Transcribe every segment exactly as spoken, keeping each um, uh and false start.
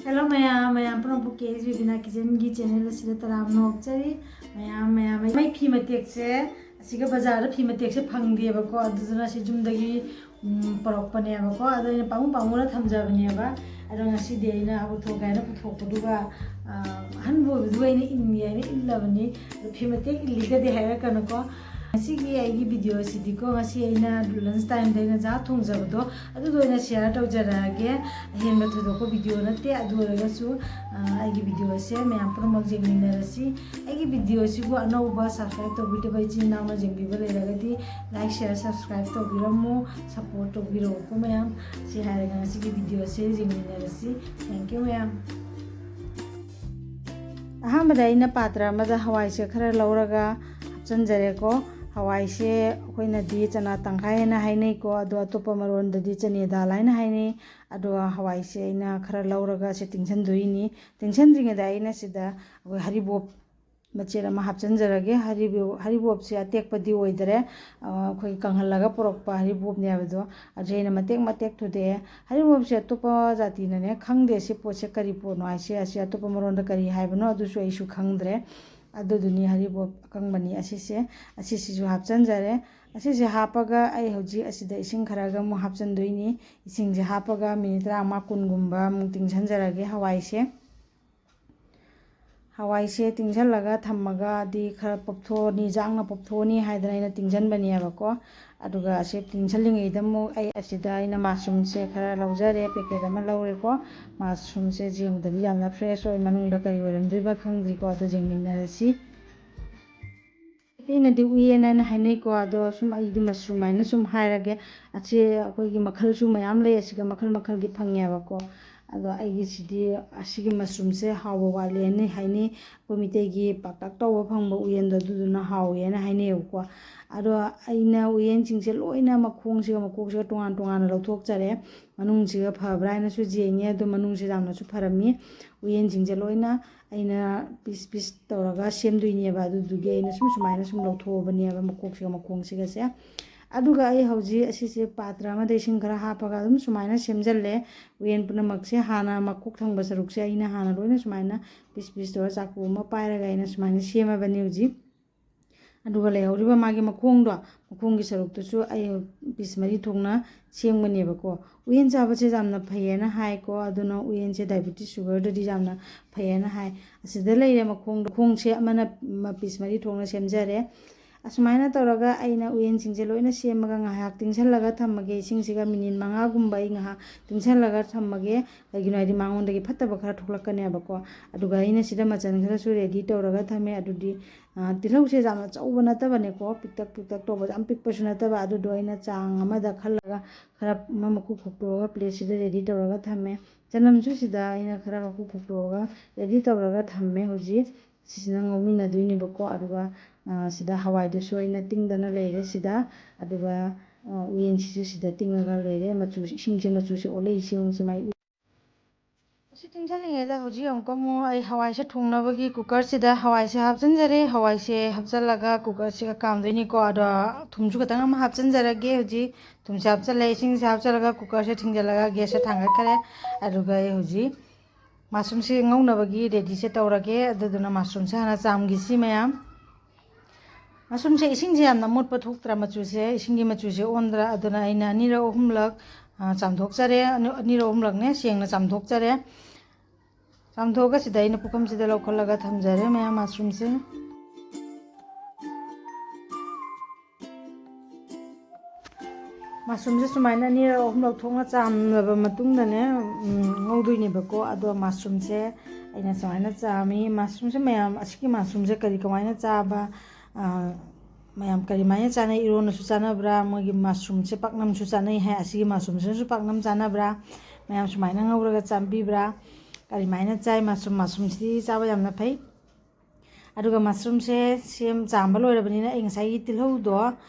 Hello ꯃꯌꯥꯝ, ꯃꯌꯥꯝ ꯄꯨꯝꯅꯃꯛꯄꯨ ꯀꯦ ꯑꯦꯁ ꯕꯤꯕꯤꯅꯥ ꯀꯤꯆꯟꯒꯤ ꯆꯦꯅꯦꯜ ꯑꯁꯤꯗ ꯇꯔꯥꯝꯅ ꯑꯣꯛꯆꯔꯤ꯫ ꯃꯌꯥꯝ, ꯃꯌꯥꯝ, ꯑꯩ ꯐꯤ ꯃꯇꯦꯛꯁꯦ, ꯑꯁꯤꯒ ꯕꯖꯥꯔꯗ ꯐꯤ ꯃꯇꯦꯛꯁꯦ ꯐꯪꯗꯦꯕꯀꯣ, ꯑꯗꯨꯗꯨꯅ ꯁꯤ ꯌꯨꯝꯗꯒꯤ, ꯎꯝ, ꯄꯨꯔꯛꯄꯅꯦꯕꯀꯣ꯫ ꯑꯗꯣ ꯑꯩꯅ ꯄꯥꯝꯃꯨ ꯄꯥꯝꯃꯨꯅ ꯊꯝꯖꯕꯅꯦꯕ꯫ ꯑꯗꯣ ꯉꯁꯤꯗꯤ ꯑꯩꯅ ꯄꯨꯊꯣꯛꯀꯦ ꯍꯥꯏꯅ ꯄꯨꯊꯣꯛꯄꯗꯨꯒ, ꯑ, ꯑꯍꯟꯕ ꯑꯣꯏꯕꯗꯨꯒ ꯑꯩꯅ ꯏꯟꯒꯦ ꯍꯥꯏꯅ ꯏꯜꯂꯕꯅꯤ꯫ ꯑꯗꯣ ꯐꯤ ꯃꯇꯦꯛ ꯏꯜꯂꯤꯒꯗꯤ ꯍꯥꯏꯔꯛꯀꯅꯨꯀꯣ꯫ ꯉꯁꯤꯒꯤ ꯑꯩꯒꯤ ꯚꯤꯗꯤꯑꯣꯁꯤꯗꯤꯀꯣ, ꯉꯁꯤ ꯑꯩꯅ lunch timeꯗ ꯑꯩꯅ ꯆꯥꯛ ꯊꯣꯡꯖꯕꯗꯣ ꯑꯗꯨꯗꯣ ꯑꯣꯏꯅ share ꯇꯧꯖꯔꯛꯑꯒꯦ꯫ ꯑꯍꯦꯟꯕ ꯊꯣꯏꯗꯣꯛꯄ ꯚꯤꯗꯤꯑꯣ ꯅꯠꯇꯦ, ꯑꯗꯨ ꯑꯣꯏꯔꯒꯁꯨ, ꯑ, ꯑꯩꯒꯤ ꯚꯤꯗꯤꯑꯣꯁꯦ ꯃꯌꯥꯝ ꯄꯨꯝꯅꯃꯛ ꯌꯦꯡꯃꯤꯟꯅꯔꯁꯤ꯫ ꯑꯩꯒꯤ ꯚꯤꯗꯤꯑꯣꯁꯤꯕꯨ ꯑꯅꯧꯕ subscribe ꯇꯧꯕꯤꯗꯕ ꯏꯆꯤꯟ ꯏꯅꯥꯎꯅ ꯌꯦꯡꯕꯤꯕ ꯂꯩꯔꯒꯗꯤ like, share, subscribe ꯇꯧꯕꯤꯔꯝꯃꯨ, support ꯇꯧꯕꯤꯔꯛꯎꯀꯣ ꯃꯌꯥꯝ꯫ ꯁꯤ ꯍꯥꯏꯔꯒ ꯉꯁꯤꯒꯤ ꯚꯤꯗꯤꯑꯣꯁꯦ ꯌꯦꯡꯃꯤꯟꯅꯔꯁꯤ꯫ Thank you ꯃꯌꯥꯝ꯫ ꯑꯍꯥꯟꯕꯗ ꯑꯩꯅ ꯄꯥꯇ꯭ꯔ ꯑꯃꯗ ꯍꯋꯥꯏꯁꯦ ꯈꯔ ꯂꯧꯔꯒ ꯍꯥꯞꯆꯤꯟꯖꯔꯦꯀꯣ꯫ ꯍꯋꯥꯏꯁꯦ ꯑꯩꯈꯣꯏꯅꯗꯤ ꯆꯅꯥ ꯇꯪꯈꯥꯏ ꯍꯥꯏꯅ ꯍꯥꯏꯅꯩꯀꯣ, ꯑꯗꯣ ꯑꯇꯣꯞꯄ ꯃꯔꯣꯟꯗꯗꯤ ꯆꯅꯦ ꯗꯥꯜ ꯍꯥꯏꯅ ꯍꯥꯏꯅꯩ꯫ ꯑꯗꯨꯒ ꯍꯋꯥꯏꯁꯦ ꯑꯩꯅ ꯈꯔ ꯂꯧꯔꯒ ꯁꯤ ꯇꯤꯡꯁꯟꯗꯣꯏꯅꯤ꯫ ꯇꯤꯡꯁꯟꯗ꯭ꯔꯤꯉꯩꯗ ꯑꯩꯅ ꯁꯤꯗ ꯑꯩꯈꯣꯏ ꯍꯔꯤꯕꯣꯞ ꯃꯆꯦꯠ ꯑꯃ ꯍꯥꯞꯆꯤꯟꯖꯔꯒꯦ꯫ ꯍꯔꯤꯕꯣꯞ, ꯍꯔꯤꯕꯣꯞꯁꯦ ꯑꯇꯦꯛꯄꯗꯤ ꯑꯣꯏꯗꯔꯦ꯫ ꯑ, ꯑꯩꯈꯣꯏ ꯀꯪꯍꯜꯂꯒ ꯄꯨꯔꯛꯄ ꯍꯔꯤꯕꯣꯞꯅꯦꯕꯗꯣ꯫ ꯑꯗꯨꯁꯦ ꯑꯩꯅ ꯃꯇꯦꯛ ꯃꯇꯦꯛ ꯊꯨꯗꯦꯛꯑꯦ꯫ ꯍꯔꯤꯕꯣꯞꯁꯦ ꯑꯇꯣꯞꯄ ꯖꯥꯇꯤꯅꯅꯦ ꯈꯪꯗꯦ ꯁꯤ ꯄꯣꯠꯁꯦ ꯀꯔꯤ ꯄꯣꯠꯅꯣ ꯍꯥꯏꯁꯦ, ꯑꯁꯤ ꯑꯇꯣꯞꯄ ꯃꯔꯣꯟꯗ ꯀꯔꯤ ꯍꯥꯏꯕꯅꯣ ꯑꯗꯨꯁꯨ ꯑꯩꯁꯨ ꯈꯪꯗ꯭ꯔꯦ꯫ ꯑꯗꯨꯗꯨꯅꯤ ꯍꯔꯤꯕꯣꯞ ꯑꯀꯪꯕꯅꯤ ꯑꯁꯤꯁꯦ꯫ ꯑꯁꯤꯁꯤꯁꯨ ꯍꯥꯞꯆꯤꯟꯖꯔꯦ꯫ ꯑꯁꯤꯁꯦ ꯍꯥꯞꯄꯒ ꯑꯩ ꯍꯧꯖꯤꯛ ꯑꯁꯤꯗ ꯏꯁꯤꯡ ꯈꯔꯒ ꯑꯃꯨꯛ ꯍꯥꯞꯆꯤꯟꯗꯣꯏꯅꯤ꯫ ꯏꯁꯤꯡꯁꯦ ꯍꯥꯞꯄꯒ ꯃꯤꯅꯤꯠ ꯇꯔꯥꯃꯉꯥ ꯀꯨꯟꯒꯨꯝꯕ ꯑꯃꯨꯛ ꯇꯤꯡꯁꯟꯖꯔꯒꯦ ꯍꯋꯥꯏꯁꯦ꯫ ꯍꯋꯥꯏꯁꯦ ꯇꯤꯡꯁꯜꯂꯒ ꯊꯝꯃꯒꯗꯤ ꯈꯔ ꯄꯣꯞꯊꯣꯛꯑꯅꯤ, ꯆꯥꯛꯅ ꯄꯣꯞꯊꯣꯛꯑꯅꯤ ꯍꯥꯏꯗꯅ ꯑꯩꯅ ꯇꯤꯡꯁꯟꯕꯅꯦꯕꯀꯣ꯫ ꯑꯗꯨꯒ ꯑꯁꯤ ꯇꯤꯡꯁꯜꯂꯤꯉꯩꯗ ꯑꯃꯨꯛ ꯑꯩ ꯑꯁꯤꯗ ꯑꯩꯅ mushroomꯁꯦ ꯈꯔ ꯂꯧꯖꯔꯦ, packet ꯑꯃ ꯂꯧꯔꯦꯀꯣ꯫ Mushroomꯁꯦ ꯌꯦꯡꯕꯗꯗꯤ ꯌꯥꯝꯅ fresh ꯑꯣꯏ, ꯃꯅꯨꯡꯗ ꯀꯔꯤ ꯑꯣꯏꯔꯝꯗꯣꯏꯕ ꯈꯪꯗ꯭ꯔꯤꯀꯣ, ꯑꯗꯨ ꯌꯦꯡꯃꯤꯟꯅꯔꯁꯤ꯫ ꯃꯩꯇꯩꯅꯗꯤ ꯎꯌꯦꯟ ꯍꯥꯏꯅ ꯍꯥꯏꯅꯩꯀꯣ, ꯑꯗꯣ ꯁꯨꯝ ꯑꯩꯗꯤ mushroom ꯍꯥꯏꯅ ꯁꯨꯝ ꯍꯥꯏꯔꯒꯦ꯫ ꯑꯁꯤ ꯑꯩꯈꯣꯏꯒꯤ ꯃꯈꯜꯁꯨ ꯃꯌꯥꯝ ꯂꯩ, ꯑꯁꯤꯒ ꯃꯈꯜ ꯃꯈꯜꯒꯤ ꯐꯪꯉꯦꯕꯀꯣ꯫ ꯑꯗꯣ ꯑꯩꯒꯤꯁꯤꯗꯤ ꯑꯁꯤꯒꯤ mushroomꯁꯦ ꯍꯥꯎꯕ ꯋꯥꯠꯂꯦꯅ ꯍꯥꯏꯅꯩ꯫ ꯑꯩꯈꯣꯏ ꯃꯤꯇꯩꯒꯤ ꯄꯥꯛꯇꯛ ꯇꯧꯕ ꯐꯪꯕ ꯎꯌꯦꯟꯗꯣ ꯑꯗꯨꯗꯨꯅ ꯍꯥꯎꯋꯦꯅ ꯍꯥꯏꯅꯩꯌꯦꯕꯀꯣ꯫ ꯑꯗꯣ ꯑꯩꯅ ꯎꯌꯦꯟꯁꯤꯡꯁꯦ ꯂꯣꯏꯅ ꯃꯈꯣꯡꯁꯤꯒ ꯃꯀꯣꯛꯁꯤꯒ ꯇꯣꯉꯥꯟ ꯇꯣꯉꯥꯟꯅ ꯂꯧꯊꯣꯛꯆꯔꯦ꯫ ꯃꯅꯨꯡꯁꯤꯒ ꯐꯕ꯭ꯔꯥ ꯍꯥꯏꯅꯁꯨ ꯌꯦꯡꯉꯦ, ꯑꯗꯣ ꯃꯅꯨꯡꯁꯤ ꯌꯥꯝꯅꯁꯨ ꯐꯔꯝꯃꯤ꯫ ꯎꯌꯦꯟꯁꯤꯡꯁꯦ ꯂꯣꯏꯅ ꯑꯩꯅ piece piece ꯇꯧꯔꯒ ꯁꯦꯝꯗꯣꯏꯅꯦꯕ, ꯑꯗꯨꯗꯨꯒꯤ ꯑꯩꯅ ꯁꯨꯝ ꯁꯨꯃꯥꯏꯅ ꯁꯨꯝ ꯂꯧꯊꯣꯛꯑꯕꯅꯦꯕ ꯃꯀꯣꯛꯁꯤꯒ ꯃꯈꯣꯡꯁꯤꯒꯁꯦ꯫ ꯑꯗꯨꯒ ꯑꯩ ꯍꯧꯖꯤꯛ ꯑꯁꯤꯁꯦ ꯄꯥꯇ꯭ꯔ ꯑꯃꯗ ꯏꯁꯤꯡ ꯈꯔ ꯍꯥꯞꯄꯒ ꯑꯗꯨꯝ ꯁꯨꯃꯥꯏꯅ ꯁꯦꯝꯖꯤꯜꯂꯦ꯫ ꯎꯌꯦꯟ ꯄꯨꯝꯅꯃꯛꯁꯦ ꯍꯥꯟꯅ ꯃꯈꯣꯛ ꯊꯪꯕ ꯁꯔꯨꯛꯁꯦ ꯑꯩꯅ ꯍꯥꯟꯅ ꯂꯣꯏꯅ ꯁꯨꯃꯥꯏꯅ ꯄꯤꯁ ꯄꯤꯁ ꯇꯧꯔ ꯆꯥꯛꯀꯨ ꯑꯃ ꯄꯥꯏꯔꯒ ꯑꯩꯅ ꯁꯨꯃꯥꯏꯅ ꯁꯦꯝꯃꯕꯅꯤ ꯍꯧꯖꯤꯛ꯫ ꯑꯗꯨꯒ ꯂꯩꯍꯧꯔꯤꯕ ꯃꯥꯒꯤ ꯃꯈꯣꯡꯗꯣ, ꯃꯈꯣꯡꯒꯤ ꯁꯔꯨꯛꯇꯨꯁꯨ ꯑꯩ ꯄꯤꯁ ꯃꯔꯤ ꯊꯣꯛꯅ ꯁꯦꯝꯒꯅꯦꯕꯀꯣ꯫ ꯎꯌꯦꯟ ꯆꯥꯕꯁꯦ ꯌꯥꯝꯅ ꯐꯩꯌꯦꯅ ꯍꯥꯏꯀꯣ, ꯑꯗꯨꯅ ꯎꯌꯦꯟꯁꯦ ꯗꯥꯏꯕꯦꯇꯤꯁ ꯁꯨꯒꯔꯗꯗꯤ ꯌꯥꯝꯅ ꯐꯩꯌꯦꯅ ꯍꯥꯏ꯫ ꯑꯁꯤꯗ ꯂꯩꯔꯦ ꯃꯈꯣꯡꯗꯣ, ꯈꯣꯡꯁꯦ ꯑꯃꯅ ꯃ-, ꯄꯤꯁ ꯃꯔꯤ ꯊꯣꯛꯅ ꯁꯦꯝꯖꯔꯦ꯫ ꯑꯁꯨꯃꯥꯏꯅ ꯇꯧꯔꯒ ꯑꯩꯅ ꯎꯌꯦꯟꯁꯤꯡꯁꯦ ꯂꯣꯏꯅ ꯁꯦꯝꯃꯒ ꯉꯥꯏꯍꯥꯛ ꯇꯤꯡꯁꯜꯂꯒ ꯊꯝꯃꯒꯦ꯫ ꯏꯁꯤꯡꯁꯤꯒ ꯃꯤꯅꯤꯠ ꯃꯉꯥꯒꯨꯝꯕ ꯑꯩ ꯉꯥꯏꯍꯥꯛ ꯇꯤꯡꯁꯜꯂꯒ ꯊꯝꯃꯒꯦ꯫ ꯀꯩꯒꯤꯅꯣ ꯍꯥꯏꯗꯤ ꯃꯉꯣꯟꯗꯒꯤ ꯐꯠꯇꯕ ꯈꯔ ꯊꯣꯛꯂꯛꯀꯅꯦꯕꯀꯣ꯫ ꯑꯗꯨꯒ ꯑꯩꯅ ꯁꯤꯗ ꯃꯆꯜ ꯈꯔꯁꯨ ꯔꯦꯗꯤ ꯇꯧꯔꯒ ꯊꯝꯃꯦ꯫ ꯑꯗꯨꯗꯤ, ꯑ, ꯇꯤꯜꯍꯧꯁꯦ ꯌꯥꯝꯅ ꯑꯆꯧꯕ ꯅꯠꯇꯕꯅꯦꯀꯣ, ꯄꯤꯛꯇꯛ ꯄꯤꯛꯇꯛ ꯇꯧꯕ, ꯌꯥꯝ ꯄꯤꯛꯄꯁꯨ ꯅꯠꯇꯕ꯫ ꯑꯗꯨꯗꯣ ꯑꯩꯅ ꯆꯥꯡ ꯑꯃꯗ ꯈꯜꯂꯒ ꯈꯔ ꯑꯃ ꯃꯀꯨ ꯈꯣꯛꯇꯣꯛꯑꯒ ꯄ꯭ꯂꯦꯠꯁꯤꯗ ꯔꯦꯗꯤ ꯇꯧꯔꯒ ꯊꯝꯃꯦ꯫ ꯆꯅꯝꯁꯨ ꯁꯤꯗ ꯑꯩꯅ ꯈꯔ ꯃꯀꯨ ꯈꯣꯛꯇꯣꯛꯑꯒ ꯔꯦꯗꯤ ꯇꯧꯔꯒ ꯊꯝꯃꯦ ꯍꯧꯖꯤꯛ꯫ ꯁꯤꯁꯤꯅ ꯉꯧꯃꯤꯟꯅꯗꯣꯏꯅꯦꯕꯀꯣ꯫ ꯑꯗꯨꯒ, ꯑ, ꯁꯤꯗ ꯍꯋꯥꯏꯗꯨꯁꯨ ꯑꯩꯅ ꯇꯤꯡꯗꯅ ꯂꯩꯔꯦ ꯁꯤꯗ꯫ ꯑꯗꯨꯒ, ꯑ, ꯎꯌꯦꯟꯁꯤꯁꯨ ꯁꯤꯗ ꯇꯤꯡꯉꯒ ꯂꯩꯔꯦ꯫ ꯃꯆꯨ, ꯏꯁꯤꯡꯁꯦ ꯃꯆꯨꯁꯦ ꯑꯣꯜꯂꯛꯏꯁꯦ ꯌꯦꯡꯉꯨꯁꯦ ꯃꯥꯏ꯫ ꯁꯤ ꯇꯤꯡꯁꯜꯂꯤꯉꯩꯗ ꯍꯧꯖꯤꯛ ꯑꯃꯨꯛꯀ ꯑꯃꯨꯛ ꯑꯩ ꯍꯋꯥꯏꯁꯦ ꯊꯣꯡꯅꯕꯒꯤ ꯀꯨꯀꯔꯁꯤꯗ ꯍꯋꯥꯏꯁꯦ ꯍꯥꯞꯆꯤꯟꯖꯔꯦ꯫ ꯍꯋꯥꯏꯁꯦ ꯍꯥꯞꯆꯤꯜꯂꯒ ꯀꯨꯀꯔꯁꯤꯒ ꯀꯥꯝꯗꯣꯏꯅꯤꯀꯣ꯫ ꯑꯗꯣ ꯊꯨꯝꯁꯨ ꯈꯤꯇꯪ ꯑꯃ ꯍꯥꯞꯆꯤꯟꯖꯔꯒꯦ꯫ ꯍꯧꯖꯤꯛ ꯊꯨꯝꯁꯦ ꯍꯥꯞꯆꯤꯜꯂꯦ, ꯏꯁꯤꯡꯁꯦ ꯍꯥꯞꯆꯤꯜꯂꯒ ꯀꯨꯀꯔꯁꯦ ꯊꯤꯡꯖꯤꯜꯂꯒ ꯒ꯭ꯌꯥꯁꯁꯦ ꯊꯥꯡꯒꯠꯈ꯭ꯔꯦ꯫ ꯑꯗꯨꯒ ꯑꯩ ꯍꯧꯖꯤꯛ ꯃꯁꯔꯨꯝꯁꯦ ꯉꯧꯅꯕꯒꯤ ꯔꯦꯗꯤꯁꯦ ꯇꯧꯔꯒꯦ꯫ ꯑꯗꯨꯗꯨꯅ ꯃꯁꯔꯨꯝꯁꯦ ꯍꯥꯟꯅ ꯆꯥꯝꯈꯤꯁꯤ ꯃꯌꯥꯝ꯫ ꯃꯁꯔꯨꯝꯁꯦ ꯏꯁꯤꯡꯁꯦ ꯌꯥꯝꯅ ꯃꯣꯠꯄ ꯊꯣꯛꯇ꯭ꯔꯥ? ꯃꯆꯨꯁꯦ, ꯏꯁꯤꯡꯒꯤ ꯃꯆꯨꯁꯦ ꯑꯣꯟꯗ꯭ꯔꯥ? ꯑꯗꯨꯅ ꯑꯩꯅ ꯑꯅꯤꯔꯛ ꯑꯍꯨꯝꯂꯛ, ꯑ, ꯆꯥꯝꯊꯣꯛꯆꯔꯦ꯫ ꯑꯅꯤ-, ꯑꯅꯤꯔꯛ ꯑꯍꯨꯝꯂꯛꯅꯦ ꯁꯦꯡꯅ ꯆꯥꯝꯊꯣꯛꯆꯔꯦ꯫ ꯆꯥꯝꯊꯣꯛꯑꯒ ꯁꯤꯗ ꯑꯩꯅ ꯄꯨꯈꯝꯁꯤꯗ ꯂꯧꯈꯠꯂꯒ ꯊꯝꯖꯔꯦ ꯃꯌꯥꯝ ꯃꯁꯔꯨꯝꯁꯦ꯫ ꯃꯁꯔꯨꯝꯁꯦ ꯁꯨꯃꯥꯏꯅ ꯑꯅꯤꯔꯛ ꯑꯍꯨꯝꯂꯛ ꯊꯣꯛꯅ ꯆꯥꯝꯂꯕ ꯃꯇꯨꯡꯗꯅꯦ, ꯎꯝ, ꯉꯧꯗꯣꯏꯅꯦꯕꯀꯣ꯫ ꯑꯗꯣ ꯃꯁꯔꯨꯝꯁꯦ ꯑꯩꯅ ꯁꯨꯃꯥꯏꯅ ꯆꯥꯝꯃꯤ꯫ ꯃꯁꯔꯨꯝꯁꯦ ꯃꯌꯥꯝ, ꯑꯁꯤꯒꯤ ꯃꯁꯔꯨꯝꯁꯦ ꯀꯔꯤ, ꯀꯃꯥꯏꯅ ꯆꯥꯕ, ꯑ, ꯃꯌꯥꯝ ꯀꯔꯤꯃꯥꯏꯅ ꯆꯥꯅꯩ? ꯏꯔꯣꯟꯅꯁꯨ ꯆꯥꯅꯕ꯭ꯔꯥ? ꯃꯣꯏꯒꯤ ꯃꯁꯔꯨꯝꯁꯦ ꯄꯥꯛꯅꯝꯁꯨ ꯆꯥꯅꯩ ꯍꯥꯏ꯫ ꯑꯁꯤꯒꯤ ꯃꯁꯔꯨꯝꯁꯤꯅꯁꯨ ꯄꯥꯛꯅꯝ ꯆꯥꯅꯕ꯭ꯔꯥ? ꯃꯌꯥꯝ ꯁꯨꯃꯥꯏꯅ ꯉꯧꯔꯒ ꯆꯥꯕꯤꯕ꯭ꯔꯥ? ꯀꯔꯤꯃꯥꯏꯅ ꯆꯥꯏ ꯃꯁꯔꯨꯝ? ꯃꯁꯔꯨꯝꯁꯤꯗꯤ ꯆꯥꯕ ꯌꯥꯝꯅ ꯐꯩ꯫ ꯑꯗꯨꯒ ꯃꯁꯔꯨꯝꯁꯦ ꯁꯦꯝ ꯆꯥꯝꯕ ꯂꯣꯏꯔꯕꯅꯤꯅ ꯑꯩ ꯉꯁꯥꯏꯒꯤ ꯇꯤꯜꯍꯧꯗꯣ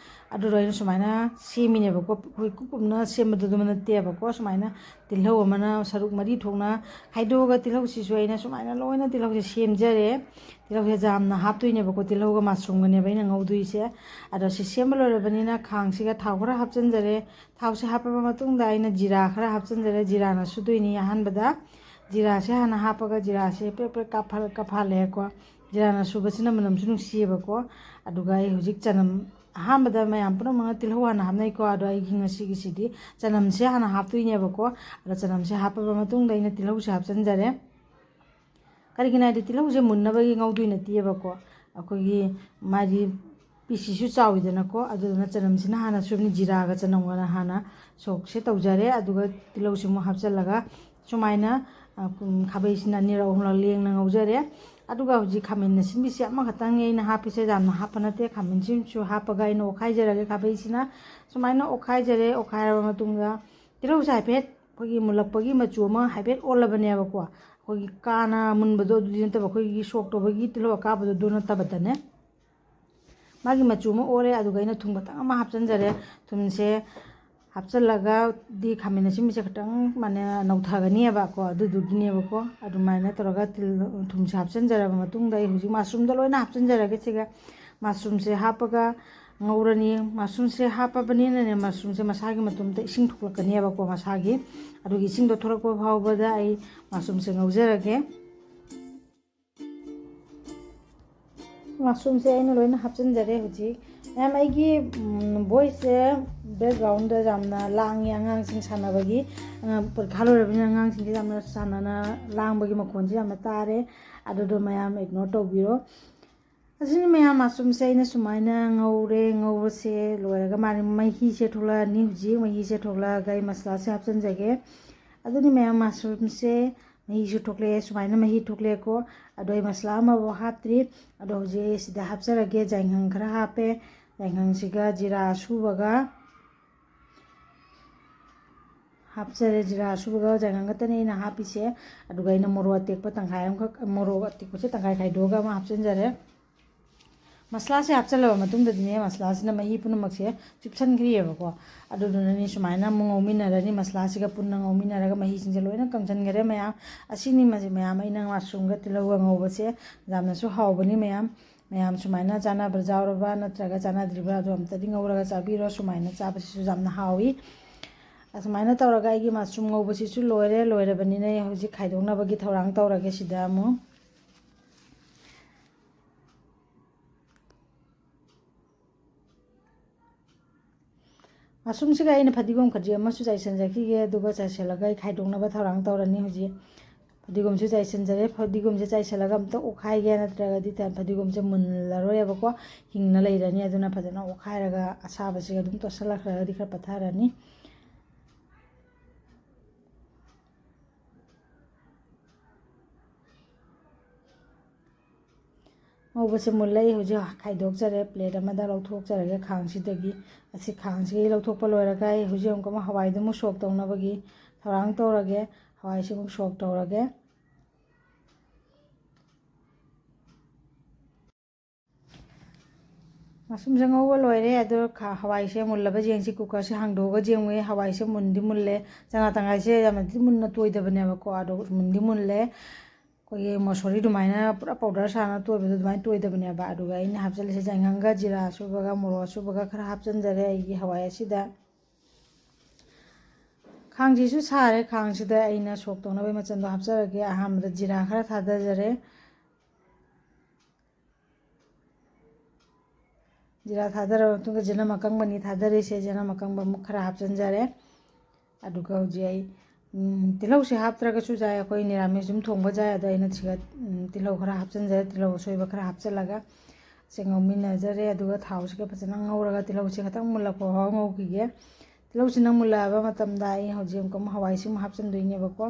ꯑꯗꯨꯗꯣ ꯑꯩꯅ ꯁꯨꯃꯥꯏꯅ ꯁꯦꯝꯃꯤꯅꯦꯕꯀꯣ꯫ ꯑꯩꯈꯣꯏ ꯀꯨꯞ ꯀꯨꯞꯅ ꯁꯦꯝꯕꯗꯨ ꯑꯗꯨꯃ ꯅꯠꯇꯦꯕꯀꯣ꯫ ꯁꯨꯃꯥꯏꯅ ꯇꯤꯜꯍꯧ ꯑꯃꯅ ꯁꯔꯨꯛ ꯃꯔꯤ ꯊꯣꯛꯅ ꯈꯥꯏꯗꯣꯛꯑꯒ ꯇꯤꯜꯍꯧꯁꯤꯁꯨ ꯑꯩꯅ ꯁꯨꯃꯥꯏꯅ ꯂꯣꯏꯅ ꯇꯤꯜꯍꯧꯁꯦ ꯁꯦꯝꯖꯔꯦ꯫ ꯇꯤꯜꯍꯧꯁꯦ ꯌꯥꯝꯅ ꯍꯥꯞꯇꯣꯏꯅꯦꯕꯀꯣ꯫ ꯇꯤꯜꯍꯧꯒ ꯃꯁꯔꯨꯝꯒꯅꯦꯕ ꯑꯩꯅ ꯉꯧꯗꯣꯏꯁꯦ꯫ ꯑꯗꯣ ꯁꯤ ꯁꯦꯝꯕ ꯂꯣꯏꯔꯕꯅꯤꯅ ꯈꯥꯡꯁꯤꯒ ꯊꯥꯎ ꯈꯔ ꯍꯥꯞꯆꯤꯟꯖꯔꯦ꯫ ꯊꯥꯎꯁꯦ ꯍꯥꯞꯄꯕ ꯃꯇꯨꯡꯗ ꯑꯩꯅ ꯖꯤꯔꯥ ꯈꯔ ꯍꯥꯞꯆꯤꯟꯖꯔꯦ꯫ ꯖꯤꯔꯥꯅ ꯁꯨꯗꯣꯏꯅꯤ ꯑꯍꯥꯟꯕꯗ꯫ ꯖꯤꯔꯥꯁꯦ ꯍꯥꯟꯅ ꯍꯥꯞꯄꯒ ꯖꯤꯔꯥꯁꯦ ꯄ꯭ꯔꯦꯛ ꯄ꯭ꯔꯦꯛ ꯀꯥꯞꯐꯜ-, ꯀꯥꯞꯐꯜꯂꯦꯀꯣ꯫ ꯖꯤꯔꯥꯅ ꯁꯨꯕꯁꯤꯅ ꯃꯅꯝꯁꯨ ꯅꯨꯡꯁꯤꯌꯦꯕꯀꯣ꯫ ꯑꯗꯨꯒ ꯑꯩ ꯍꯧꯖꯤꯛ ꯆꯅꯝ, ꯑꯍꯥꯟꯕꯗ ꯃꯌꯥꯝ ꯄꯨꯝꯅꯃꯛꯅ ꯇꯤꯜꯍꯧ ꯍꯥꯟꯅ ꯍꯥꯞꯅꯩꯀꯣ꯫ ꯑꯗꯣ ꯑꯩꯒꯤ ꯉꯁꯤꯒꯤꯁꯤꯗꯤ ꯆꯅꯝꯁꯦ ꯍꯥꯟꯅ ꯍꯥꯞꯇꯣꯏꯅꯦꯕꯀꯣ꯫ ꯑꯗꯣ ꯆꯅꯝꯁꯦ ꯍꯥꯞꯄꯕ ꯃꯇꯨꯡꯗ ꯑꯩꯅ ꯇꯤꯜꯍꯧꯁꯦ ꯍꯥꯞꯆꯤꯟꯖꯔꯦ꯫ ꯀꯔꯤꯒꯤꯅꯣ ꯍꯥꯏꯗꯤ ꯇꯤꯜꯍꯧꯁꯦ ꯃꯨꯟꯅꯕꯒꯤ ꯉꯧꯗꯣꯏ ꯅꯠꯇꯦꯕꯀꯣ꯫ ꯑꯩꯈꯣꯏꯒꯤ ꯃꯥꯗꯤ ꯄꯤꯁꯤꯁꯨ ꯆꯥꯎꯋꯤꯗꯅꯀꯣ꯫ ꯑꯗꯨꯗꯨꯅ ꯆꯅꯝꯁꯤꯅ ꯍꯥꯟꯅ ꯁꯨꯕꯅꯤ꯫ ꯖꯤꯔꯥꯒ ꯆꯅꯝꯒꯅ ꯍꯥꯟꯅ ꯁꯣꯛꯁꯦ ꯇꯧꯖꯔꯦ꯫ ꯑꯗꯨꯒ ꯇꯤꯜꯍꯧꯁꯦ ꯑꯃꯨꯛ ꯍꯥꯞꯆꯤꯜꯂꯒ ꯁꯨꯃꯥꯏꯅ, ꯑ, ꯀꯨꯝ-, ꯈꯥꯕꯩꯁꯤꯅ ꯑꯅꯤꯔꯛ ꯑꯍꯨꯝꯂꯛ ꯂꯦꯡꯅ ꯉꯧꯖꯔꯦ꯫ ꯑꯗꯨꯒ ꯍꯧꯖꯤꯛ ꯈꯥꯃꯦꯟ ꯑꯁꯤꯟꯕꯤꯁꯦ ꯑꯃꯈꯛꯇꯪꯅꯤ ꯑꯩꯅ ꯍꯥꯞꯄꯤꯁꯦ, ꯌꯥꯝꯅ ꯍꯥꯞꯄ ꯅꯠꯇꯦ꯫ ꯈꯥꯃꯦꯟꯁꯤꯁꯨ ꯍꯥꯞꯄꯒ ꯑꯩꯅ ꯑꯣꯠꯈꯥꯏꯖꯔꯒꯦ꯫ ꯈꯥꯕꯩꯁꯤꯅ ꯁꯨꯃꯥꯏꯅ ꯑꯣꯠꯈꯥꯏꯖꯔꯦ꯫ ꯑꯣꯠꯈꯥꯏꯔꯕ ꯃꯇꯨꯡꯗ ꯇꯤꯜꯍꯧꯁꯦ ꯍꯥꯏꯐꯦꯠ ꯑꯩꯈꯣꯏꯒꯤ ꯃꯨꯜꯂꯛꯄꯒꯤ ꯃꯆꯨ ꯑꯃ ꯍꯥꯏꯐꯦꯠ ꯑꯣꯜꯂꯕꯅꯦꯕꯀꯣ꯫ ꯑꯩꯈꯣꯏꯒꯤ ꯀꯥꯅ ꯃꯨꯟꯕꯗꯣ ꯑꯗꯨꯗꯤ ꯅꯠꯇꯕ, ꯑꯩꯈꯣꯏꯒꯤ ꯁꯣꯛ ꯇꯧꯕꯒꯤ ꯇꯤꯜꯍꯧ ꯑꯀꯥꯕꯗꯣ ꯑꯗꯨ ꯅꯠꯇꯕꯗꯅꯦ꯫ ꯃꯥꯒꯤ ꯃꯆꯨ ꯑꯃ ꯑꯣꯜꯂꯦ꯫ ꯑꯗꯨꯒ ꯑꯩꯅ ꯊꯨꯝ ꯈꯛꯇꯪ ꯑꯃ ꯍꯥꯞꯆꯤꯟꯖꯔꯦ꯫ ꯊꯨꯝꯁꯦ ꯍꯥꯞꯆꯤꯜꯂꯒꯗꯤ ꯈꯥꯃꯦꯟ ꯑꯁꯤꯟꯕꯁꯦ ꯈꯤꯇꯪ ꯃꯥꯅ ꯅꯧꯊꯒꯅꯦꯕꯀꯣ, ꯑꯗꯨꯗꯨꯒꯤꯅꯦꯕꯀꯣ꯫ ꯑꯗꯨꯃꯥꯏꯅ ꯇꯧꯔꯒ ꯇꯤꯜ-, ꯊꯨꯝꯁꯦ ꯍꯥꯞꯆꯤꯟꯖꯔꯕ ꯃꯇꯨꯡꯗ ꯑꯩ ꯍꯧꯖꯤꯛ ꯃꯁꯔꯨꯝꯗꯣ ꯂꯣꯏꯅ ꯍꯥꯞꯆꯤꯟꯖꯔꯒꯦ꯫ ꯁꯤꯒ ꯃꯁꯔꯨꯝꯁꯦ ꯍꯥꯞꯄꯒ ꯉꯧꯔꯅꯤ꯫ ꯃꯁꯔꯨꯝꯁꯦ ꯍꯥꯞꯄꯕꯅꯤꯅꯅꯦ, ꯃꯁꯔꯨꯝꯁꯦ ꯃꯁꯥꯒꯤ ꯃꯇꯣꯝꯇ ꯏꯁꯤꯡ ꯊꯣꯛꯂꯛꯀꯅꯦꯕꯀꯣ꯫ ꯃꯁꯥꯒꯤ, ꯑꯗꯨꯒꯤ ꯏꯁꯤꯡꯗꯣ ꯊꯣꯛꯂꯛꯄ ꯐꯥꯎꯕꯗ ꯑꯩ ꯃꯁꯔꯨꯝꯁꯦ ꯉꯧꯖꯔꯒꯦ꯫ ꯃꯁꯔꯨꯝꯁꯦ ꯑꯩꯅ ꯂꯣꯏꯅ ꯍꯥꯞꯆꯤꯟꯖꯔꯦ ꯍꯧꯖꯤꯛ꯫ ꯃꯌꯥꯝ, ꯑꯩꯒꯤ, ꯎꯝ, voiceꯁꯦ backgroundꯗ ꯌꯥꯝꯅ ꯂꯥꯡꯉꯤ, ꯑꯉꯥꯡꯁꯤꯡ ꯁꯥꯟꯅꯕꯒꯤ꯫ ꯑꯉꯥꯡ ꯄꯔꯤꯈꯥ ꯂꯣꯏꯔꯕꯅꯤꯅ ꯑꯉꯥꯡꯁꯤꯡꯁꯦ ꯌꯥꯝꯅ ꯁꯥꯟꯅꯅ ꯂꯥꯡꯕꯒꯤ ꯃꯈꯣꯟꯁꯦ ꯌꯥꯝꯅ ꯇꯥꯔꯦ꯫ ꯑꯗꯨꯗꯣ ꯃꯌꯥꯝ ignore ꯇꯧꯕꯤꯔꯣ꯫ ꯑꯁꯤꯅꯤ ꯃꯌꯥꯝ, ꯃꯁꯔꯨꯝꯁꯦ ꯑꯩꯅ ꯁꯨꯃꯥꯏꯅ ꯉꯧꯔꯦ꯫ ꯉꯧꯕꯁꯦ ꯂꯣꯏꯔꯒ ꯃꯥꯒꯤ ꯃꯍꯤꯁꯦ ꯊꯣꯛꯂꯛꯑꯅꯤ꯫ ꯍꯧꯖꯤꯛ ꯃꯍꯤꯁꯦ ꯊꯣꯛꯂꯛꯑꯒ ꯑꯩ ꯃꯁꯂꯥꯁꯦ ꯍꯥꯞꯆꯤꯟꯖꯒꯦ꯫ ꯑꯗꯨꯅꯤ ꯃꯌꯥꯝ, ꯃꯁꯔꯨꯝꯁꯦ ꯃꯍꯤꯁꯨ ꯊꯣꯛꯂꯛꯑꯦ꯫ ꯁꯨꯃꯥꯏꯅ ꯃꯍꯤ ꯊꯣꯛꯂꯛꯑꯦꯀꯣ꯫ ꯑꯗꯣ ꯑꯩ ꯃꯁꯂꯥ ꯑꯃꯐꯥꯎ ꯍꯥꯞꯇ꯭ꯔꯤ꯫ ꯑꯗꯣ ꯍꯧꯖꯤꯛ ꯑꯩ ꯁꯤꯗ ꯍꯥꯞꯆꯔꯒꯦ꯫ ꯌꯥꯏꯉꯪ ꯈꯔ ꯍꯥꯞꯄꯦ꯫ ꯌꯥꯏꯉꯪꯁꯤꯒ ꯖꯤꯔꯥ ꯑꯁꯨꯕꯒ ꯍꯥꯞꯆꯔꯦ꯫ ꯖꯤꯔꯥ ꯑꯁꯨꯕꯒ ꯌꯥꯏꯉꯪ ꯈꯛꯇꯅꯦ ꯑꯩꯅ ꯍꯥꯞꯄꯤꯁꯦ꯫ ꯑꯗꯨꯒ ꯑꯩꯅ ꯃꯣꯔꯣꯛ ꯑꯇꯦꯛꯄ ꯇꯪꯈꯥꯏ ꯑꯃꯈꯛ, ꯃꯣꯔꯣꯛ ꯑꯇꯦꯛꯄꯁꯦ ꯇꯪꯈꯥꯏ ꯈꯥꯏꯗꯣꯛꯑꯒ ꯑꯃ ꯍꯥꯞꯆꯤꯟꯖꯔꯦ꯫ ꯃꯁꯂꯥꯁꯦ ꯍꯥꯞꯆꯤꯜꯂꯕ ꯃꯇꯨꯡꯗꯗꯤꯅꯦ, ꯃꯁꯂꯥꯁꯤꯅ ꯃꯍꯤ ꯄꯨꯝꯅꯃꯛꯁꯦ ꯆꯨꯞꯁꯟꯈ꯭ꯔꯤꯑꯕꯀꯣ꯫ ꯑꯗꯨꯗꯨꯅꯅꯦ ꯁꯨꯃꯥꯏꯅ ꯑꯃꯨꯛ ꯉꯧꯃꯤꯟꯅꯔꯅꯤ꯫ ꯃꯁꯂꯥꯁꯤꯒ ꯄꯨꯟꯅ ꯉꯧꯃꯤꯟꯅꯔꯒ ꯃꯍꯤꯁꯤꯡꯁꯦ ꯂꯣꯏꯅ ꯀꯪꯁꯟꯈꯔꯦ ꯃꯌꯥꯝ꯫ ꯑꯁꯤꯅꯤ ꯃꯁꯤ ꯃꯌꯥꯝ ꯑꯩꯅ ꯃꯁꯔꯨꯝꯒ ꯇꯤꯜꯍꯧꯒ ꯉꯧꯕꯁꯦ꯫ ꯌꯥꯝꯅꯁꯨ ꯍꯥꯎꯕꯅꯤ ꯃꯌꯥꯝ꯫ ꯃꯌꯥꯝ ꯁꯨꯃꯥꯏꯅ ꯆꯥꯅꯕ ꯌꯥꯎꯔꯕ ꯅꯠꯇ꯭ꯔꯒ ꯆꯥꯅꯗ꯭ꯔꯤꯕ, ꯑꯗꯨ ꯑꯝꯇꯗꯤ ꯉꯧꯔꯒ ꯆꯥꯕꯤꯔꯣ꯫ ꯁꯨꯃꯥꯏꯅ ꯆꯥꯕꯁꯤꯁꯨ ꯌꯥꯝꯅ ꯍꯥꯎꯏ꯫ ꯑꯁꯨꯃꯥꯏꯅ ꯇꯧꯔꯒ ꯑꯩꯒꯤ ꯃꯁꯔꯨꯝ ꯉꯧꯕꯁꯤꯁꯨ ꯂꯣꯏꯔꯦ꯫ ꯂꯣꯏꯔꯕꯅꯤꯅ ꯑꯩ ꯍꯧꯖꯤꯛ ꯈꯥꯏꯗꯣꯛꯅꯕꯒꯤ ꯊꯧꯔꯥꯡ ꯇꯧꯔꯒꯦ꯫ ꯁꯤꯗ ꯑꯃꯨꯛ ꯃꯁꯔꯨꯝꯁꯤꯒ ꯑꯩꯅ ꯐꯗꯤꯒꯣꯝ ꯈꯖꯤꯛ ꯑꯃꯁꯨ ꯆꯥꯏꯁꯤꯟꯖꯈꯤꯒꯦ, ꯑꯗꯨꯒ ꯆꯥꯏꯁꯤꯜꯂꯒ ꯑꯩ ꯈꯥꯏꯗꯣꯛꯅꯕ ꯊꯧꯔꯥꯡ ꯇꯧꯔꯅꯤ꯫ ꯍꯧꯖꯤꯛ ꯐꯗꯤꯒꯣꯝꯁꯨ ꯆꯥꯏꯁꯤꯟꯖꯔꯦ꯫ ꯐꯗꯤꯒꯣꯝꯁꯦ ꯆꯥꯏꯁꯤꯜꯂꯒ ꯑꯝꯇ ꯑꯣꯠꯈꯥꯏꯒꯦ, ꯅꯠꯇ꯭ꯔꯒꯗꯤ ꯐꯗꯤꯒꯣꯝꯁꯦ ꯃꯨꯜꯂꯔꯣꯏꯕꯀꯣ, ꯍꯤꯡꯅ ꯂꯩꯔꯅꯤ꯫ ꯑꯗꯨꯅ ꯐꯖꯅ ꯑꯣꯠꯈꯥꯏꯔꯒ ꯑꯁꯥꯕꯁꯤꯒ ꯑꯗꯨꯝ ꯇꯣꯠꯁꯤꯜꯂꯛꯈ꯭ꯔꯒꯗꯤ ꯈꯔ ꯄꯠꯊꯔꯅꯤ꯫ ꯉꯧꯕꯁꯦ ꯃꯨꯜꯂꯦ꯫ ꯑꯩ ꯍꯧꯖꯤꯛ ꯈꯥꯏꯗꯣꯛꯆꯔꯦ, ꯄ꯭ꯂꯦꯠ ꯑꯃꯗ ꯂꯧꯊꯣꯛꯆꯔꯒꯦ ꯈꯥꯡꯁꯤꯗꯒꯤ꯫ ꯑꯁꯤ ꯈꯥꯡꯁꯤꯗꯒꯤ ꯂꯧꯊꯣꯛꯄ ꯂꯣꯏꯔꯒ ꯑꯩ ꯍꯧꯖꯤꯛ ꯑꯃꯨꯛꯀ ꯑꯃꯨꯛ ꯍꯋꯥꯏꯗꯨ ꯑꯃꯨꯛ ꯁꯣꯛ ꯇꯧꯅꯕꯒꯤ ꯊꯧꯔꯥꯡ ꯇꯧꯔꯒꯦ꯫ ꯍꯋꯥꯏꯁꯤ ꯑꯃꯨꯛ ꯁꯣꯛ ꯇꯧꯔꯒꯦ꯫ ꯃꯁꯔꯨꯝꯁꯦ ꯉꯧꯕ ꯂꯣꯏꯔꯦ꯫ ꯑꯗꯣ ꯈꯥ-, ꯍꯋꯥꯏꯁꯦ ꯃꯨꯜꯂꯕ ꯌꯦꯡꯁꯤ꯫ ꯀꯨꯀꯔꯁꯦ ꯍꯥꯡꯗꯣꯛꯑꯒ ꯌꯦꯡꯉꯨꯏ꯫ ꯍꯋꯥꯏꯁꯦ ꯃꯨꯟꯗꯤ ꯃꯨꯜꯂꯦ꯫ ꯆꯅꯥ ꯇꯪꯈꯥꯏꯁꯦ ꯌꯥꯝꯅꯗꯤ ꯃꯨꯟꯅ ꯇꯣꯏꯗꯕꯅꯦꯕꯀꯣ, ꯑꯗꯣ ꯃꯨꯟꯗꯤ ꯃꯨꯜꯂꯦ꯫ ꯑꯩꯈꯣꯏꯒꯤ ꯃꯁꯣꯔꯤ ꯑꯗꯨꯃꯥꯏꯅ ꯄꯨꯔꯥ ꯄꯥꯎꯗꯔ ꯁꯥꯅ ꯇꯣꯏꯕꯗꯣ ꯑꯗꯨꯃꯥꯏꯅ ꯇꯣꯏꯗꯕꯅꯦꯕ꯫ ꯑꯗꯨꯒ ꯑꯩꯅ ꯍꯥꯞꯆꯤꯜꯂꯤꯁꯦ ꯌꯥꯏꯉꯪꯒ, ꯖꯤꯔꯥ ꯑꯁꯨꯕꯒ, ꯃꯣꯔꯣꯛ ꯑꯁꯨꯕꯒ ꯈꯔ ꯍꯥꯞꯆꯤꯟꯖꯔꯦ ꯑꯩꯒꯤ ꯍꯋꯥꯏ ꯑꯁꯤꯗ꯫ ꯈꯥꯡꯁꯤꯁꯨ ꯁꯥꯔꯦ꯫ ꯈꯥꯡꯁꯤꯗ ꯑꯩꯅ ꯁꯣꯛ ꯇꯧꯅꯕꯒꯤ ꯃꯆꯜꯗꯣ ꯍꯥꯞꯆꯔꯒꯦ꯫ ꯑꯍꯥꯟꯕꯗ ꯖꯤꯔꯥ ꯈꯔ ꯊꯥꯗꯖꯔꯦ꯫ ꯖꯤꯔꯥ ꯊꯥꯗꯔꯕ ꯃꯇꯨꯡꯗ ꯆꯅꯝ ꯑꯀꯪꯕꯅꯤ ꯊꯥꯗꯔꯤꯁꯦ꯫ ꯆꯅꯝ ꯑꯀꯪꯕ ꯑꯃꯨꯛ ꯈꯔ ꯍꯥꯞꯆꯤꯟꯖꯔꯦ꯫ ꯑꯗꯨꯒ ꯍꯧꯖꯤꯛ ꯑꯩ, ꯎꯝ, ꯇꯤꯜꯍꯧꯁꯦ ꯍꯥꯞꯇ꯭ꯔꯒꯁꯨ ꯌꯥꯏ, ꯑꯩꯈꯣꯏ ꯅꯤꯔꯥꯃꯤꯁ ꯑꯗꯨꯝ ꯊꯣꯡꯕ ꯌꯥꯏ꯫ ꯑꯗꯣ ꯑꯩꯅ ꯁꯤꯒ, ꯎꯝ, ꯇꯤꯜꯍꯧ ꯈꯔ ꯍꯥꯞꯆꯤꯟꯖꯔꯦ꯫ ꯇꯤꯜꯍꯧ ꯑꯁꯣꯏꯕ ꯈꯔ ꯍꯥꯞꯆꯤꯜꯂꯒ ꯁꯦ ꯉꯧꯃꯤꯟꯅꯖꯔꯦ꯫ ꯑꯗꯨꯒ ꯊꯥꯎꯁꯤꯒ ꯐꯖꯅ ꯉꯧꯔꯒ ꯇꯤꯜꯍꯧꯁꯦ ꯈꯤꯇꯪ ꯃꯨꯜꯂꯛꯄ ꯐꯥꯎ ꯉꯧꯈꯤꯒꯦ꯫ ꯇꯤꯜꯍꯧꯁꯤꯅ ꯃꯨꯜꯂꯛꯑꯕ ꯃꯇꯝꯗ ꯑꯩ ꯍꯧꯖꯤꯛ ꯑꯃꯨꯛꯀ ꯑꯃꯨꯛ ꯍꯋꯥꯏꯁꯤ ꯑꯃꯨꯛ ꯍꯥꯞꯆꯤꯟꯗꯣꯏꯅꯦꯕꯀꯣ꯫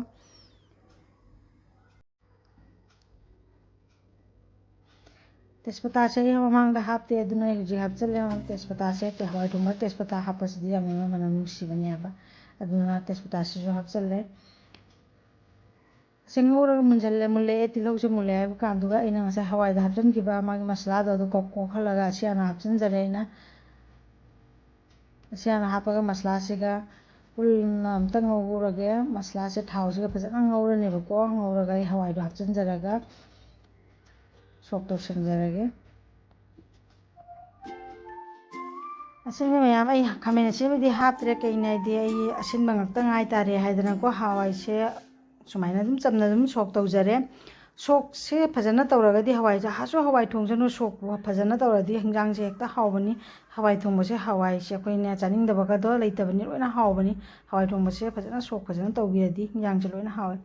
ꯇꯦꯖꯄꯇꯥꯁꯦ ꯑꯩ ꯃꯃꯥꯡꯗ ꯍꯥꯞꯇꯦ, ꯑꯗꯨꯅ ꯑꯩ ꯍꯧꯖꯤꯛ ꯍꯥꯞꯆꯤꯜꯂꯦ꯫ ꯇꯦꯖꯄꯇꯥꯁꯦ ꯍꯋꯥꯏ ꯊꯣꯡꯕ ꯇꯦꯖꯄꯇꯥ ꯍꯥꯞꯄꯁꯤꯗꯤ ꯌꯥꯝꯅ ꯃꯅꯝ ꯅꯨꯡꯁꯤꯕꯅꯦꯕ꯫ ꯑꯗꯨꯅ ꯇꯦꯖꯄꯇꯥꯁꯤꯁꯨ ꯍꯥꯞꯆꯜꯂꯦ꯫ ꯁꯤ ꯉꯧꯔꯒ ꯃꯨꯟꯖꯜꯂꯦ, ꯃꯨꯜꯂꯛꯑꯦ, ꯇꯤꯜꯍꯧꯁꯦ ꯃꯨꯜꯂꯦ ꯍꯥꯏꯕ ꯀꯥꯟꯗꯨꯒ ꯑꯩꯅ ꯉꯁꯥꯏ ꯍꯋꯥꯏꯗ ꯍꯥꯞꯆꯤꯟꯈꯤꯕ ꯃꯥꯒꯤ ꯃꯁꯂꯥꯗꯣ ꯑꯗꯨ ꯀꯣꯛ ꯀꯣꯛꯍꯜꯂꯒ ꯑꯁꯤ ꯍꯥꯟꯅ ꯍꯥꯞꯆꯤꯟꯖꯔꯦ ꯑꯩꯅ꯫ ꯑꯁꯤ ꯍꯥꯟꯅ ꯍꯥꯞꯄꯒ ꯃꯁꯂꯥꯁꯤꯒ ꯄꯨꯟꯅ ꯑꯝꯇ ꯉꯧꯔꯒꯦ꯫ ꯃꯁꯂꯥꯁꯦ ꯊꯥꯎꯁꯤꯒ ꯐꯖꯅ ꯉꯧꯔꯅꯦꯕꯀꯣ꯫ ꯉꯧꯔꯒ ꯑꯩ ꯍꯋꯥꯏꯗꯣ ꯍꯥꯞꯆꯤꯟꯖꯔꯒ ꯁꯣꯛ ꯇꯧꯁꯟꯖꯔꯒꯦ꯫ ꯑꯁꯤꯟꯕ ꯃꯌꯥꯝ ꯑꯩ ꯈꯥꯃꯦꯟ ꯑꯁꯤꯟꯕꯗꯤ ꯍꯥꯞꯇ꯭ꯔꯦ, ꯀꯩꯅꯣ ꯍꯥꯏꯗꯤ ꯑꯩ ꯑꯁꯤꯟꯕ ꯉꯥꯛꯇ ꯉꯥꯏꯇꯥꯔꯦ ꯍꯥꯏꯗꯅꯀꯣ꯫ ꯍꯋꯥꯏꯁꯦ ꯁꯨꯃꯥꯏꯅ ꯑꯗꯨꯝ ꯆꯝꯅ ꯑꯗꯨꯝ ꯁꯣꯛ ꯇꯧꯖꯔꯦ꯫ ꯁꯣꯛꯁꯦ ꯐꯖꯅ ꯇꯧꯔꯒꯗꯤ ꯍꯋꯥꯏꯁꯦ ꯍꯥꯁꯨ ꯍꯋꯥꯏ ꯊꯣꯡꯁꯅꯨ, ꯁꯣꯛꯄꯨ ꯐꯖꯅ ꯇꯧꯔꯗꯤ ꯍꯤꯟꯖꯥꯡꯁꯦ ꯍꯦꯛꯇ ꯍꯥꯎꯕꯅꯤ꯫ ꯍꯋꯥꯏ ꯊꯣꯡꯕꯁꯦ ꯍꯋꯥꯏꯁꯦ ꯑꯩꯈꯣꯏꯅ ꯆꯥꯅꯤꯡꯗꯕꯒꯗꯣ ꯂꯩꯇꯕꯅꯤ, ꯂꯣꯏꯅ ꯍꯥꯎꯕꯅꯤ꯫ ꯍꯋꯥꯏ ꯊꯣꯡꯕꯁꯦ ꯐꯖꯅ ꯁꯣꯛ ꯐꯖꯅ ꯇꯧꯕꯤꯔꯗꯤ ꯍꯤꯟꯖꯥꯡꯁꯦ ꯂꯣꯏꯅ ꯍꯥꯎꯋꯦ꯫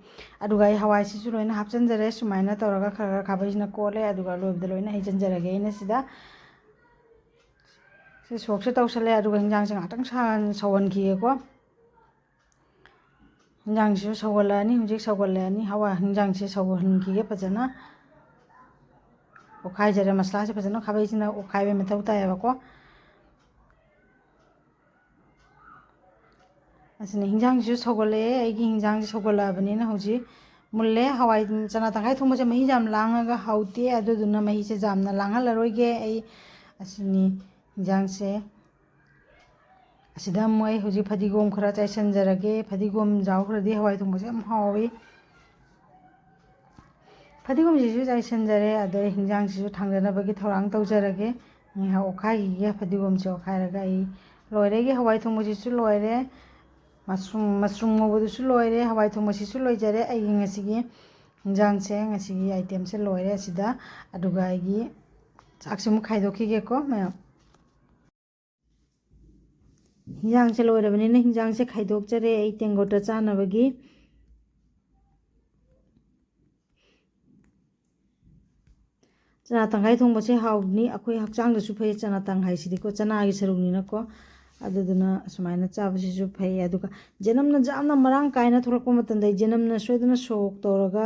ꯑꯗꯨꯒ ꯑꯩ ꯍꯋꯥꯏꯁꯤꯁꯨ ꯂꯣꯏꯅ ꯍꯥꯞꯆꯤꯟꯖꯔꯦ꯫ ꯁꯨꯃꯥꯏꯅ ꯇꯧꯔꯒ ꯈꯔ ꯈꯔ ꯈꯥꯕꯩꯁꯤꯅ ꯀꯣꯠꯂꯦ꯫ ꯑꯗꯨꯒ ꯂꯣꯏꯕꯗ ꯂꯣꯏꯅ ꯍꯩꯖꯤꯟꯖꯔꯒꯦ ꯑꯩꯅ ꯁꯤꯗ꯫ ꯁꯤ ꯁꯣꯛꯁꯦ ꯇꯧꯁꯜꯂꯦ꯫ ꯑꯗꯨꯒ ꯍꯤꯟꯖꯥꯡꯁꯦ ꯉꯥꯛꯇꯪ ꯁꯥꯍꯟ-, ꯁꯧꯍꯟꯈꯤꯒꯦꯀꯣ꯫ ꯍꯤꯟꯖꯥꯡꯁꯤꯁꯨ ꯁꯧꯒꯠꯂꯛꯑꯅꯤ꯫ ꯍꯧꯖꯤꯛ ꯁꯧꯒꯠꯂꯛꯑꯅꯤ꯫ ꯍꯋꯥꯏ ꯍꯤꯟꯖꯥꯡꯁꯦ ꯁꯧꯍꯟꯈꯤꯒꯦ ꯐꯖꯅ꯫ ꯑꯣꯠꯈꯥꯏꯖꯔꯦ꯫ ꯃꯁꯂꯥꯁꯦ ꯐꯖꯅ ꯈꯥꯕꯩꯁꯤꯅ ꯑꯣꯠꯈꯥꯏꯕꯩ ꯃꯊꯧ ꯇꯥꯏꯌꯦꯕꯀꯣ꯫ ꯑꯁꯤꯅ ꯍꯤꯟꯖꯥꯡꯁꯤꯁꯨ ꯁꯧꯒꯠꯂꯛꯑꯦ꯫ ꯑꯩꯒꯤ ꯍꯤꯟꯖꯥꯡꯁꯤ ꯁꯧꯒꯠꯂꯛꯑꯕꯅꯤꯅ ꯍꯧꯖꯤꯛ ꯃꯨꯜꯂꯦ꯫ ꯍꯋꯥꯏ ꯆꯅꯥ ꯇꯪꯈꯥꯏ ꯊꯣꯡꯕꯁꯦ ꯃꯍꯤ ꯌꯥꯝ ꯂꯥꯡꯉꯒ ꯍꯥꯎꯇꯦ, ꯑꯗꯨꯗꯨꯅ ꯃꯍꯤꯁꯦ ꯌꯥꯝꯅ ꯂꯥꯡꯍꯜꯂꯔꯣꯏꯒꯦ꯫ ꯑꯩ ꯑꯁꯤꯅꯤ ꯍꯤꯟꯖꯥꯡꯁꯦ꯫ ꯑꯁꯤꯗ ꯑꯃꯨꯛ ꯑꯩ ꯍꯧꯖꯤꯛ ꯐꯗꯤꯒꯣꯝ ꯈꯔ ꯆꯥꯏꯁꯟꯖꯔꯒꯦ꯫ ꯐꯗꯤꯒꯣꯝ ꯌꯥꯎꯈ꯭ꯔꯗꯤ ꯍꯋꯥꯏ ꯊꯣꯡꯕꯁꯦ ꯌꯥꯝ ꯍꯥꯎꯋꯤ꯫ ꯐꯗꯤꯒꯣꯝꯁꯤꯁꯨ ꯆꯥꯏꯁꯟꯖꯔꯦ꯫ ꯑꯗꯣ ꯑꯩ ꯍꯤꯟꯖꯥꯡꯁꯤꯁꯨ ꯊꯥꯡꯗꯅꯕꯒꯤ ꯊꯧꯔꯥꯡ ꯇꯧꯖꯔꯒꯦ꯫ ꯉꯥꯏꯍꯥꯛ ꯑꯣꯠꯈꯥꯏꯈꯤꯒꯦ꯫ ꯐꯗꯤꯒꯣꯝꯁꯦ ꯑꯣꯠꯈꯥꯏꯔꯒ ꯑꯩ ꯂꯣꯏꯔꯦ꯫ ꯑꯩꯒꯤ ꯍꯋꯥꯏ ꯊꯣꯡꯕꯁꯤꯁꯨ ꯂꯣꯏꯔꯦ꯫ ꯃꯁꯔꯨꯝ, ꯃꯁꯔꯨꯝ ꯉꯧꯕꯗꯨꯁꯨ ꯂꯣꯏꯔꯦ꯫ ꯍꯋꯥꯏ ꯊꯣꯡꯕꯁꯤꯁꯨ ꯂꯣꯏꯖꯔꯦ꯫ ꯑꯩꯒꯤ ꯉꯁꯤꯒꯤ ꯍꯤꯟꯖꯥꯡꯁꯦ, ꯉꯁꯤꯒꯤ item ꯁꯦ ꯂꯣꯏꯔꯦ ꯑꯁꯤꯗ꯫ ꯑꯗꯨꯒ ꯑꯩꯒꯤ ꯆꯥꯛꯁꯤꯃꯨꯛ ꯈꯥꯏꯗꯣꯛꯈꯤꯒꯦꯀꯣ ꯃꯌꯥꯝ꯫ ꯍꯤꯟꯖꯥꯡꯁꯦ ꯂꯣꯏꯔꯕꯅꯤꯅ ꯍꯤꯟꯖꯥꯡꯁꯦ ꯈꯥꯏꯗꯣꯛꯆꯔꯦ ꯑꯩ ꯇꯦꯡꯀꯣꯠꯇ ꯆꯥꯅꯕꯒꯤ꯫ ꯆꯅꯥ ꯇꯪꯈꯥꯏ ꯊꯣꯡꯕꯁꯦ ꯍꯥꯎꯕꯅꯤ, ꯑꯩꯈꯣꯏ ꯍꯛꯆꯥꯡꯗꯁꯨ ꯐꯩ꯫ ꯆꯅꯥ ꯇꯪꯈꯥꯏꯁꯤꯗꯤꯀꯣ, ꯆꯅꯥꯒꯤ ꯁꯔꯨꯛꯅꯤꯅꯀꯣ꯫ ꯑꯗꯨꯗꯨꯅ ꯑꯁꯨꯃꯥꯏꯅ ꯆꯥꯕꯁꯤꯁꯨ ꯐꯩ꯫ ꯑꯗꯨꯒ ꯖꯅꯝꯅ ꯌꯥꯝꯅ ꯃꯔꯥꯡ ꯀꯥꯏꯅ ꯊꯣꯛꯂꯛꯄ ꯃꯇꯝꯗ ꯑꯩ ꯖꯅꯝꯅ ꯁꯣꯏꯗꯅ ꯁꯣꯛ ꯇꯧꯔꯒ,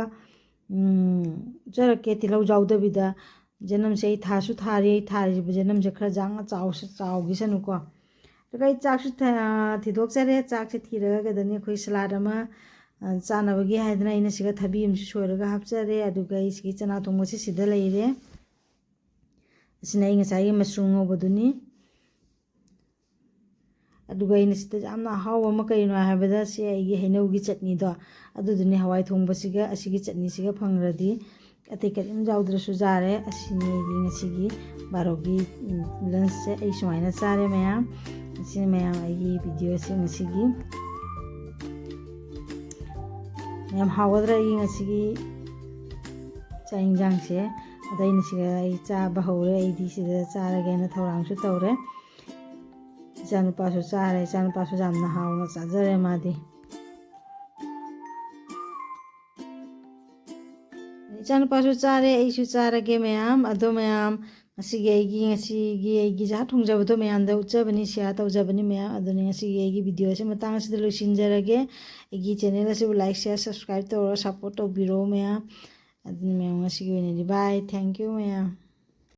ꯎꯝ, ꯎꯠꯆꯔꯛꯀꯦ꯫ ꯇꯤꯜꯍꯧ ꯌꯥꯎꯗꯕꯤꯗ ꯖꯅꯝꯁꯦ ꯑꯩ ꯊꯥꯁꯨ ꯊꯥꯔꯤ꯫ ꯑꯩ ꯊꯥꯔꯤꯕ ꯖꯅꯝꯁꯦ ꯈꯔ ꯌꯥꯝꯅ ꯆꯥꯎꯁꯨ ꯆꯥꯎꯈꯤꯁꯅꯨꯀꯣ꯫ ꯑꯗꯨꯒ ꯑꯩ ꯆꯥꯛꯁꯨ ꯊ-, ꯊꯤꯗꯣꯛꯆꯔꯦ꯫ ꯆꯥꯛꯁꯦ ꯊꯤꯔꯒ ꯀꯩꯗꯧꯅꯤ, ꯑꯩꯈꯣꯏ ꯁꯂꯥꯗ ꯑꯃ, ꯑ, ꯆꯥꯅꯕꯒꯤ ꯍꯥꯏꯗꯅ ꯑꯩꯅ ꯁꯤꯒ ꯊꯕꯤ ꯑꯃꯁꯨ ꯁꯣꯏꯔꯒ ꯍꯥꯞꯆꯔꯦ꯫ ꯑꯗꯨꯒ ꯑꯩ ꯁꯤꯒꯤ ꯆꯅꯥ ꯊꯣꯡꯕꯁꯤ ꯁꯤꯗ ꯂꯩꯔꯦ꯫ ꯑꯁꯤꯅ ꯑꯩ ꯉꯁꯥꯏꯒꯤ ꯃꯁꯔꯨꯝ ꯉꯧꯕꯗꯨꯅꯤ꯫ ꯑꯗꯨꯒ ꯑꯩꯅ ꯁꯤꯗ ꯌꯥꯝꯅ ꯑꯍꯥꯎꯕ ꯑꯃ ꯀꯔꯤꯅꯣ ꯍꯥꯏꯕꯗ, ꯁꯤ ꯑꯩꯒꯤ ꯍꯩꯅꯧꯒꯤ ꯆꯠꯅꯤꯗꯣ, ꯑꯗꯨꯗꯨꯅꯤ꯫ ꯍꯋꯥꯏ ꯊꯣꯡꯕꯁꯤꯒ ꯑꯁꯤꯒꯤ ꯆꯠꯅꯤꯁꯤꯒ ꯐꯪꯈ꯭ꯔꯗꯤ ꯑꯇꯩ ꯀꯔꯤꯝ ꯌꯥꯎꯗ꯭ꯔꯁꯨ ꯌꯥꯔꯦ꯫ ꯑꯁꯤꯅꯤ ꯑꯩꯒꯤ ꯉꯁꯤꯒꯤ ꯕꯥꯔꯣꯒꯤ, ꯎꯝ, lunchꯁꯦ ꯑꯩ ꯁꯨꯃꯥꯏꯅ ꯆꯥꯔꯦ ꯃꯌꯥꯝ꯫ ꯑꯁꯤꯅꯤ ꯃꯌꯥꯝ ꯑꯩꯒꯤ videoꯁꯦ ꯉꯁꯤꯒꯤ꯫ ꯌꯥꯝ ꯍꯥꯎꯒꯗ꯭ꯔꯥ ꯑꯩꯒꯤ ꯉꯁꯤꯒꯤ ꯆꯥꯛ ꯌꯦꯟꯁꯥꯡꯁꯦ? ꯑꯗ ꯑꯩꯅ ꯁꯤꯗ ꯑꯩ ꯆꯥꯕ ꯍꯧꯔꯦ꯫ ꯑꯩꯗꯤ ꯁꯤꯗ ꯆꯥꯔꯒꯦꯅ ꯊꯧꯔꯥꯡꯁꯨ ꯇꯧꯔꯦ꯫ ꯏꯆꯥꯅꯨꯄꯥꯁꯨ ꯆꯥꯔꯦ꯫ ꯏꯆꯥꯅꯨꯄꯥꯁꯨ ꯌꯥꯝꯅ ꯍꯥꯎꯅ ꯆꯥꯖꯔꯦ ꯃꯥꯗꯤ꯫ ꯏꯆꯥꯅꯨꯄꯥꯁꯨ ꯆꯥꯔꯦ, ꯑꯩꯁꯨ ꯆꯥꯔꯒꯦ ꯃꯌꯥꯝ꯫ ꯑꯗꯣ ꯃꯌꯥꯝ, ꯉꯁꯤꯒꯤ ꯑꯩꯒꯤ, ꯉꯁꯤꯒꯤ ꯑꯩꯒꯤ ꯆꯥꯛ ꯊꯣꯡꯖꯕꯗꯣ ꯃꯌꯥꯝꯗ ꯎꯠꯆꯕꯅꯤ, share ꯇꯧꯖꯕꯅꯤ ꯃꯌꯥꯝ꯫ ꯑꯗꯨꯅꯤ ꯉꯁꯤꯒꯤ ꯑꯩꯒꯤ videoꯁꯦ ꯃꯇꯥꯡ ꯑꯁꯤꯗ ꯂꯣꯏꯁꯤꯟꯖꯔꯒꯦ꯫ ꯑꯩꯒꯤ channel ꯑꯁꯤꯕꯨ like, share, subscribe ꯇꯧꯔꯒ support ꯇꯧꯕꯤꯔꯣ ꯃꯌꯥꯝ꯫ ꯑꯗꯨꯅꯤ ꯃꯌꯥꯝ, ꯉꯁꯤꯒꯤ ꯑꯣꯏꯅꯗꯤ bye, thank you ꯃꯌꯥꯝ꯫